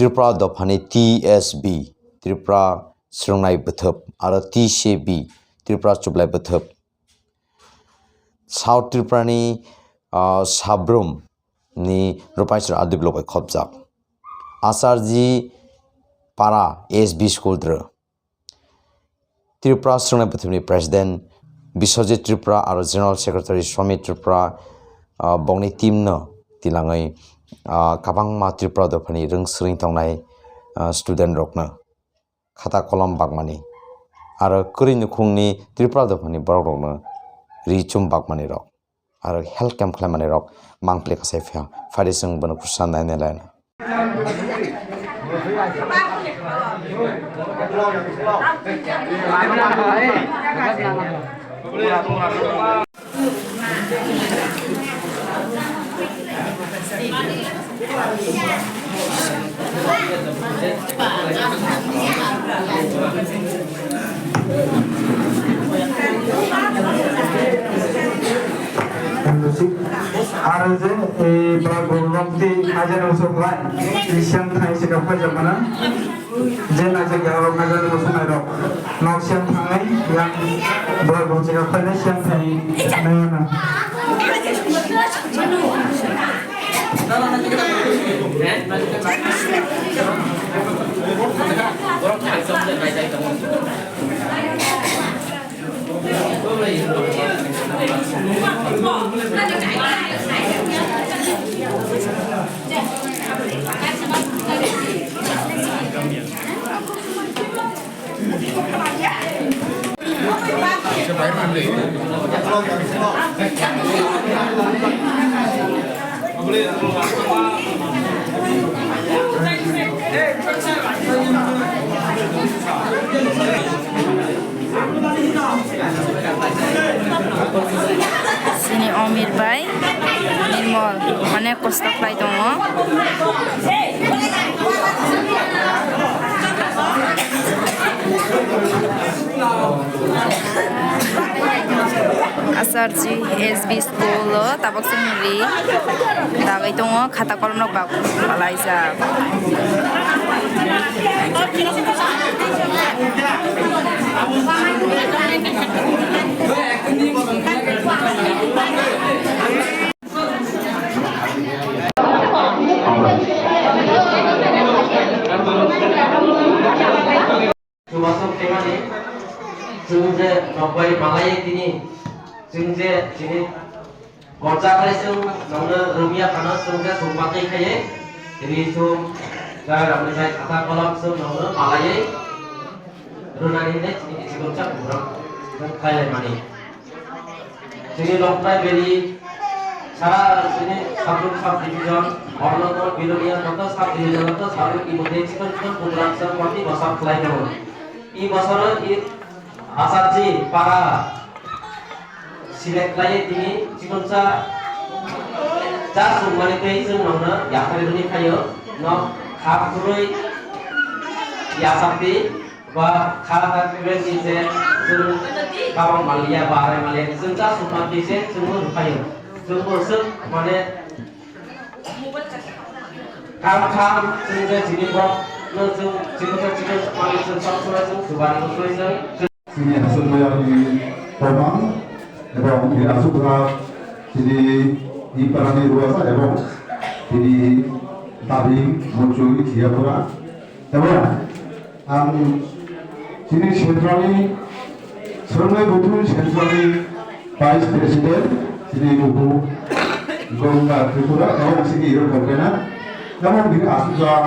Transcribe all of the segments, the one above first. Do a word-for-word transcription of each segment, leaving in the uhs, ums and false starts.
Tripura dophani T S B, Tripura Swrwngnai Bwthwp, aro T C B, Tripura Chublai Bwthwp, South Tripura ni, ah, Sabrum ni Rupaiswar Adiblo bai khopjak. Acharji Para S B School dro. Tripura Swrwngnai Bwthwpni President Biswajit Tripura aro General Secretary Swami Tripura, ah, bongni team no tilangwi, ah, kabangma Tripura dophani rwng swrwng tongnai, ah, student rokno khata kolom bakmani, aro kwrwi nukhungni Tripura dophani borok rokno ri chum bakmani rok, aro health camp khlaimani rok mangpili kasai phiya. Phaidi chwng bono khursa nainai laina. Aro je, eh, ba gulrok ti hajar bosor lai, Christian thai se kap kha jamana. Je na je garo hajar bosor lai rok, nok siang thangai, yang ba gulrok se kap kha siang thai, nai na. Sini Omir bai Nirmol, mane kosto khlai tongo. Asarji S B school o tabuk chwng ri dagwi tongo, khata kolom rok ba palaijak. Chubachu khaimani, chwng je nokbai malai tini, chwng je chini gorja khai chwng nongno rwmya phano chwng je chwng bakwi khaiwi ri chwng jai rokni jai khata kolom chwng nongno malaiwi rwnani hinwi chini kichigomsa program chwng khlailaimani. Chini Longpai Valley, sara chini Sabrum sub division, Hornongo, Bilonia, joto sub division, joto Sabrum ni moddhe chikon chikon program chwng boni bosor khlai tongo. I bosoro i Asarji para select khlaiwi tini chikonsa cha chwngmani tei chwng nongno yapharwi rwni phaio. Nok kha kwrwi yachakdi. Ba kha ta khe se chwng kabang maliya, ba arai maliya, chwng cha sukma khe se chwngno rwphaio. Chwngbo swk mane kam kha chwng je chini borok no chwng chikon chikon mani chwng sob somoi chwng chubani bwsai chwng. Chini aswk maya ni komang ebong bini aswk kha chini i parani ruasa ebong bini dabi muchui khiya pura. Tabuk ang chini centralni, Swrwngnai Bwthwni centralni vice president, chini buku Ganga Tripura, ebong chini hero Gongkena, ebong bini aswkjak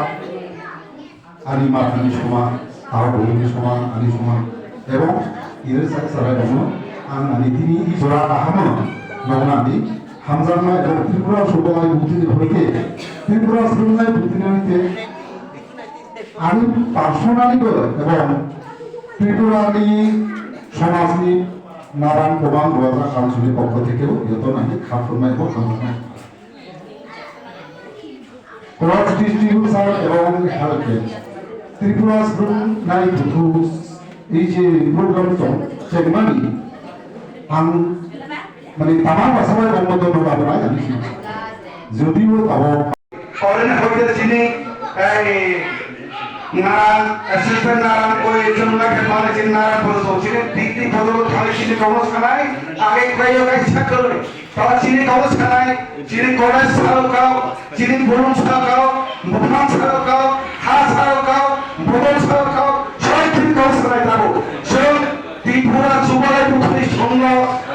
ani mathani soman, tao bumungni soman, ani soman, ebong ire sak sarai dongno, ang ani tini i jora kahamo nongna ani hamjakma ebong Tripura Swrwngnai Bwthwni hoite, Tripura Swrwngnai Bwthwni hoite, Ani personally bo ebong Tripura ni somaj ni nanan komang Roja Council ni pokho thekebo joto nai kha phurmai bo hamjaknai. Cross distribution ebong health camp. Tripura Swrwngnai Bwthw ei je program tong chengmani ang mani tama basabai bongmo dono labanai ani si. Jodibo tabok Foreign hoite chini Ei, Naran, assistant Naran, oi, jumla ke mane jin Naran bodo, jini titi bodo thai jini kono sanai, age kayo kai sakro. Tala chini kau sanai, chini college sao kau, chini burung sao kau, buphang sao kau, ha sao kau, bodol sao kau, soi chini kau sanai tabo. Chwng Tripura Jubilai Buthai Songno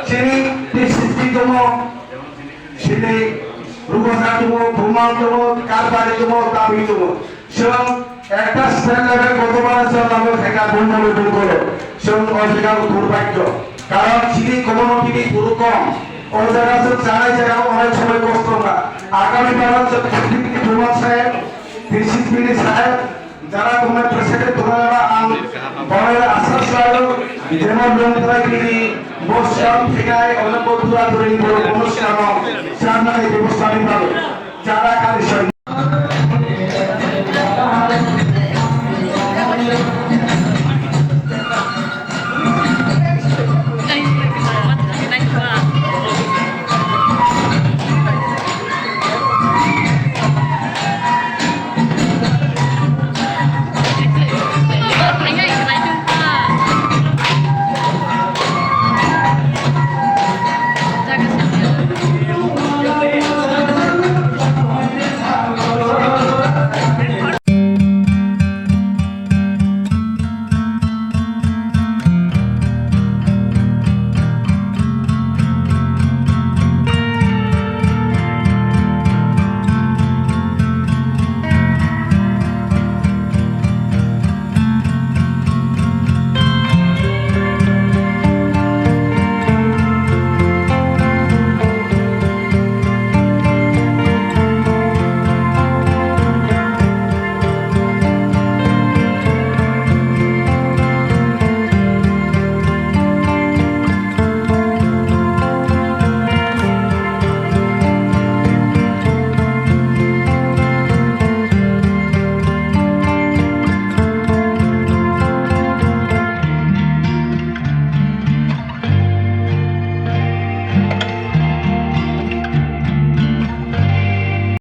chini T C C tongo, chini Rubaza tongo, Bumang tongo, Karbari tongo, Tabui tongo. Chwng ekta state level gotobara chwng lama khaikha bumung bumung. Chwng o jaga o durbhagyo. Karon chini community ni buru kom. O jaga chwng chanai jaga o onek somoi kosto wngkha. Agami baro chwng P D P ni Bhuban saheb, D C P ni saheb, jara tongnai president tongnai ba ang bono asa swlaio, jemon Longtharai bini bo swkang phinai, ono bo dura duri ni borok bono swkang o charna khai bebosta ni bagwi. Jara kari soi.